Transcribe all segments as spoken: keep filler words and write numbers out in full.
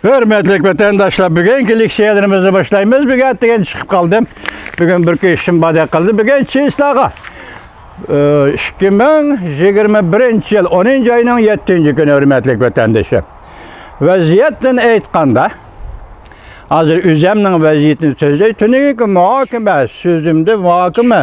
ھۆرمەتلىك ۋەتەنداشلار، بۈگۈنكى لېكسىيەلىرىمىزنى باشلايمىز. بۈگۈن ئەتىگەن چىقىپ قالدىم. بۈگۈن بىر ئىشىم بار دەپ قالدى. بۈگۈن چېسلاغا، ئىككى مىڭ يىگىرمە بىرىنچى يىل ئونىنچى ئاينىڭ يەتتىنچى كۈنى، ھۆرمەتلىك ۋەتەندىشىم. ۋەزىيەتتىن ئېيتقاندا، ھازىر ئۆزەمنىڭ ۋەزىيىتىنى سۆزلەي. تۈنۈگۈنكى مۇھاكىمە سۆزۈمدە، مۇھاكىمە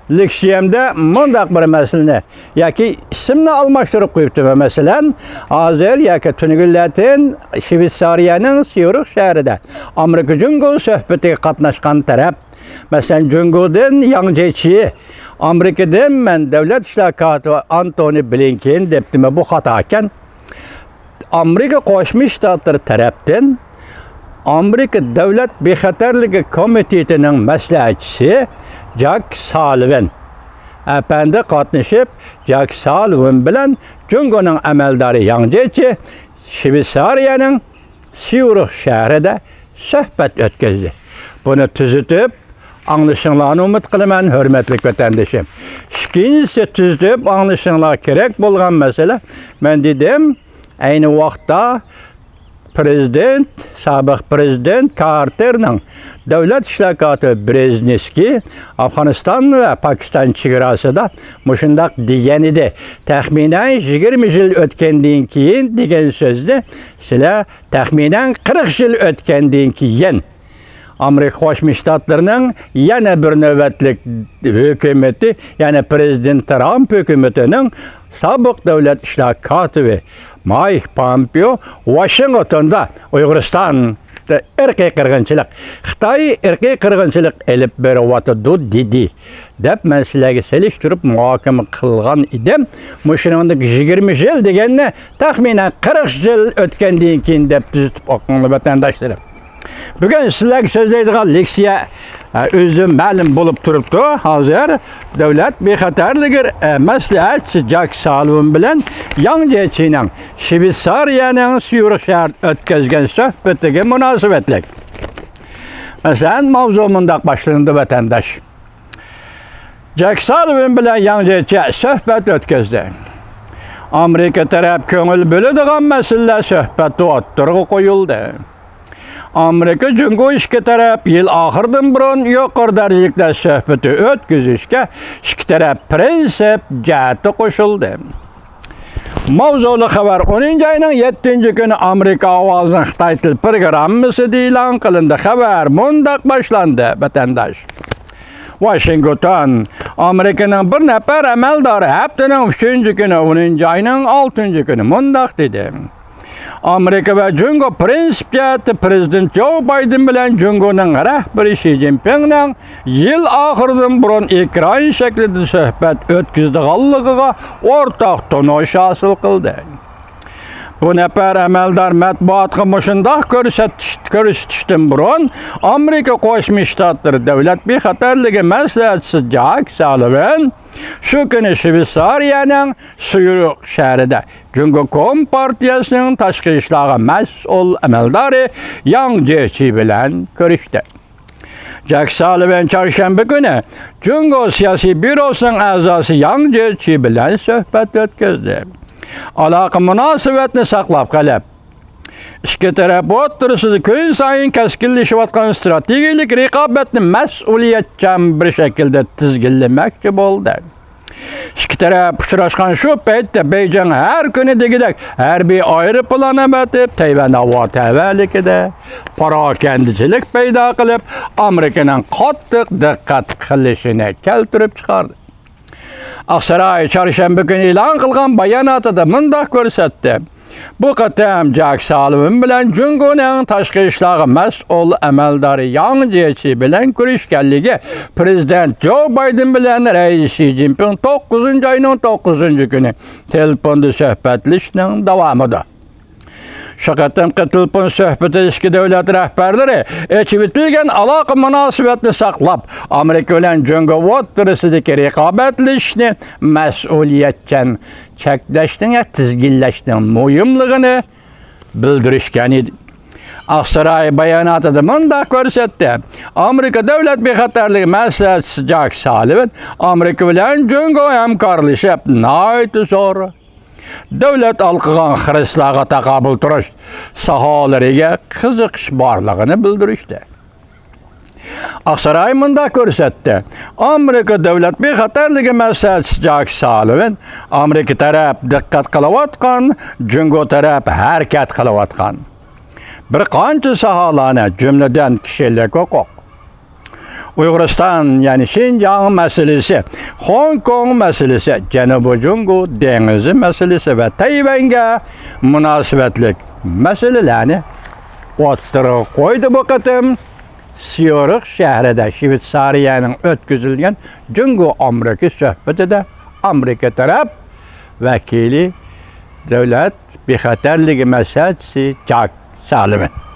لېكسىيەمدە مۇنداق بىر مەسىلىنى ياكى ئىسىمنى ئالماشتۇرۇپ قويۇپتىمەن. مەسىلەن، ھازىر ياكى تۈنۈگۈنلەتىن شۋېتسارىيەنىڭ سيۇرىخ شەھىرىدە ئامېرىكا جۇڭگو سۆھبىتىگە قاتناشقان تەرەپ، مەسىلەن، جۇڭگودىن ياڭ جيېچى، ئامېرىكىدىن مەن دۆلەت ئىشلار كاتىپى ئانتونى بلىنكېن دەپتىمەن، بۇ خاتا ئىكەن. ئامېرىكا قوشما شتاتلىرى تەرەپتىن ئامېرىكا دۆلەت بىخەتەرلىكى كومىتېتىنىڭ مەسلىھەتچىسى جاك سالىۋېن ئەپەندى قاتنىشىپ، جاك سالىۋېن بىلەن جۇڭگونىڭ ئەمەلدارى ياڭ جيېچى شۋېتسارىيەنىڭ سيۇرىخ شەھىرىدە سۆھبەت ئۆتكۈزدى. بۇنى تۈزىتىپ ئاڭلىشىڭلارنى ئۈمىد قىلىمەن، ھۆرمەتلىك ۋەتەندىشىم. ئىككىنچىسى، تۈزىتىپ ئاڭلىشىڭلار كېرەك بولغان مەسىلە، مەن دېدىم، ئەينى ۋاقىتتا پرېزىدېنت، سابىق پرېزىدېنت كارتېرنىڭ دۆلەت ئىشلار كاتىپى برېزنېسكىي ئافغانىستان ۋە پاكىستان چېگراسىدا مۇشۇنداق دېگەنىدى، تەخمىنەن يىگىرمە يىل ئۆتكەندىن كېيىن دېگەن سۆزنى سىلەر تەخمىنەن قىرىق يىل ئۆتكەندىن كېيىن ئامېرىكا قوشما شتاتلىرىنىڭ يەنە بىر نۆۋەتلىك ھۆكۈمىتى، يەنى پرېزىدېنت ترامپ ھۆكۈمىتىنىڭ سابىق دۆلەت ئىشلار كاتىپى مايك پومپېئو ۋاشىنگتوندا ئۇيغۇرىستاندا ئىرقىي قىرغىنچىلىق، خىتاي ئىرقىي قىرغىنچىلىق ئېلىپ بېرىۋاتىدۇ دېدى، دەپ مەن سىلەرگە سېلىشتۇرۇپ مۇھاكىمە قىلغان ئىدىم. مۇشۇنىڭدىكى يىگىرمە يىل دېگەننى تەخمىنەن قىرىق يىل ئۆتكەندىن كېيىن دەپ تۈزىتىپ ئوقۇڭلار، ۋەتەنداشلىرىم. بۈگۈن سىلەرگە سۆزلەيدىغان لېكسىيە، ئە، ئۆزى مەلۇم بولۇپ تۇرۇپتۇ. ھازىر دۆلەت بىخەتەرلىكى، ئە، مەسلىھەتچىسى جاك سالىۋېن بىلەن ياڭ جيېچىنىڭ شۋېتسارىيەنىڭ سيۇرىخ شەھىرىدە ئۆتكۈزگەن سۆھبىتىگە مۇناسىۋەتلىك. مەسىلەن، ماۋزۇ مۇنداق باشلىنىدۇ، ۋەتەنداش. جاك سالىۋېن بىلەن ياڭ جيېچى سۆھبەت ئۆتكۈزدى. ئامېرىكا تەرەپ كۆڭۈل بۆلىدىغان مەسىلىلەر سۆھبەتتە ئوتتۇرىغا قويۇلدى. ئامېرىكا جۇڭگو ئىككى تەرەپ يىل ئاخىرىدىن بۇرۇن يۇقىرى دەرىجىلىكلەر سۆھبىتى ئۆتكۈزۈشكە ئىككى تەرەپ پرىنسىپ جەھەتتە قوشۇلدى. ماۋزۇلۇق خەۋەر ئونىنچى ئاينىڭ يەتتىنچى كۈنى ئامېرىكا ئاۋازىنىڭ خىتاي تىل پروگراممىسىدا ئېلان قىلىندى. خەۋەر مۇنداق باشلاندى، ۋەتەنداش. ۋاشىنگتون، ئامېرىكىنىڭ بىر نەپەر ئەمەلدارى ھەپتىنىڭ ئۈچىنچى كۈنى، ئونىنچى ئاينىڭ ئالتىنچى كۈنى مۇنداق دېدى. ئامېرىكا ۋە جۇڭگو پرىنسىپ جەھەتتە پرېزىدېنت جو بايدېن بىلەن جۇڭگونىڭ رەھبىرى شى جىنپىڭنىڭ يىل ئاخىرىدىن بۇرۇن ئېكران شەكلىدە سۆھبەت ئۆتكۈزىدىغانلىقىغا ئورتاق تونۇش ھاسىل قىلدى. بۇ نەپەر ئەمەلدار مەتبۇئاتقا مۇشۇنداق كۆرسەتىش، كۆرسىتىشتىن بۇرۇن، ئامېرىكا قوشما شتاتلىرى دۆلەت بىخەتەرلىكى مەسلىھەتچىسى جاك سالىۋېن شۇ كۈنى شۋېتسارىيەنىڭ سيۇرىخ شەھىرىدە جۇڭگو كومپارتىيەسىنىڭ تاشقى ئىشلارغا مەسئۇل ئەمەلدارى ياڭ جيېچى بىلەن كۆرۈشتى. جاك سالىۋېن چارشەنبە كۈنى جۇڭگو سىياسىي بيۇروسىنىڭ ئەزاسى ياڭ جيېچى بىلەن سۆھبەت ئۆتكۈزدى. ئالاقە مۇناسىۋەتنى ساقلاپ قېلىپ، ئىككى تەرەپ ئوتتۇرىسىدا كۈنسايىن كەسكىنلىشىۋاتقان ئىستراتېگىيەلىك رىقابەتنى مەسئۇلىيەتچان بىر شەكىلدە تىزگىنلىمەكچى بولدى. ئىككى تەرەپ ئۇچراشقان شۇ پەيتتە بېيجىڭ ھەر كۈنى دېگۈدەك ھەربىي ئايروپىلان ئەۋەتىپ، تەيۋەن ھاۋا تەۋەلىكىدە پاراكەندىچىلىك پەيدا قىلىپ، ئامېرىكىنىڭ قاتتىق دىققەت قىلىشىنى كەلتۈرۈپ چىقاردى. ئاقساراي چارشەنبە كۈنى ئېلان قىلغان باياناتىدا مۇنداق كۆرسەتتى: بۇ قېتىم جاك سالىۋېن بىلەن جۇڭگونىڭ تاشقى ئىشلارغا مەسئۇل ئەمەلدارى ياڭ جيېچى بىلەن كۆرۈشكەنلىكى، پرېزىدېنت جو بايدېن بىلەن رەئىس شى جىنپىڭ توققۇزىنچى ئاينىڭ توققۇزىنچى كۈنى تېلېفوندا سۆھبەتلىشىشنىڭ داۋامىدا. شۇ قېتىمقى تېلېفون سۆھبىتى ئىككى دۆلەت رەھبەرلىرى ئېچىۋېتىلگەن ئالاقە مۇناسىۋەتنى ساقلاپ، ئامېرىكا بىلەن جۇڭگو ئوتتۇرىسىدىكى رىقابەتلىشىشنى مەسئۇلىيەتچان چەكلەشنىڭ، تىزگىنلەشنىڭ مۇھىملىقىنى بىلدۈرۈشكەن ئىدى. ئاقساراي باياناتىدا مۇنداق كۆرسەتتى: ئامېرىكا دۆلەت بىخەتەرلىكى مەسلىھەتچىسى جاك سالىۋېن ئامېرىكا بىلەن جۇڭگو ھەمكارلىشىپ ناھايىتى زور دۆلەت ھالقىغان خىرىسلارغا تاقابىل تۇرۇش ساھەلىرىگە قىزىقىش بارلىقىنى بىلدۈرۈشتە. ئاقساراي مۇنداق كۆرسەتتى: ئامېرىكا دۆلەت بىخەتەرلىكى مەسلىھەتچىسى جاك سالىۋان ئامېرىكا تەرەپ دىققەت قىلىۋاتقان، جۇڭگو تەرەپ ھەرىكەت قىلىۋاتقان بىر قانچە ساھەلەرنى، جۈملىدىن كىشىلىك ھوقۇق، ئۇيغۇرىستان، يەنى شىنجاڭ مەسىلىسى، خوڭكوڭ مەسىلىسى، جەنۇبىي جۇڭگو دېڭىزى مەسىلىسى ۋە تەيۋەنگە مۇناسىۋەتلىك مەسىلىلەرنى ئوتتۇرىغا قويدى. بۇ قېتىم سيۇرىخ شەھىرىدە شۋېتسارىيەنىڭ ئۆتكۈزۈلگەن جۇڭگو ئامېرىكا سۆھبىتىدە ئامېرىكا تەرەپ ۋەكىلى دۆلەت بىخەتەرلىكى مەسلىھەتچىسى جاك سالىۋان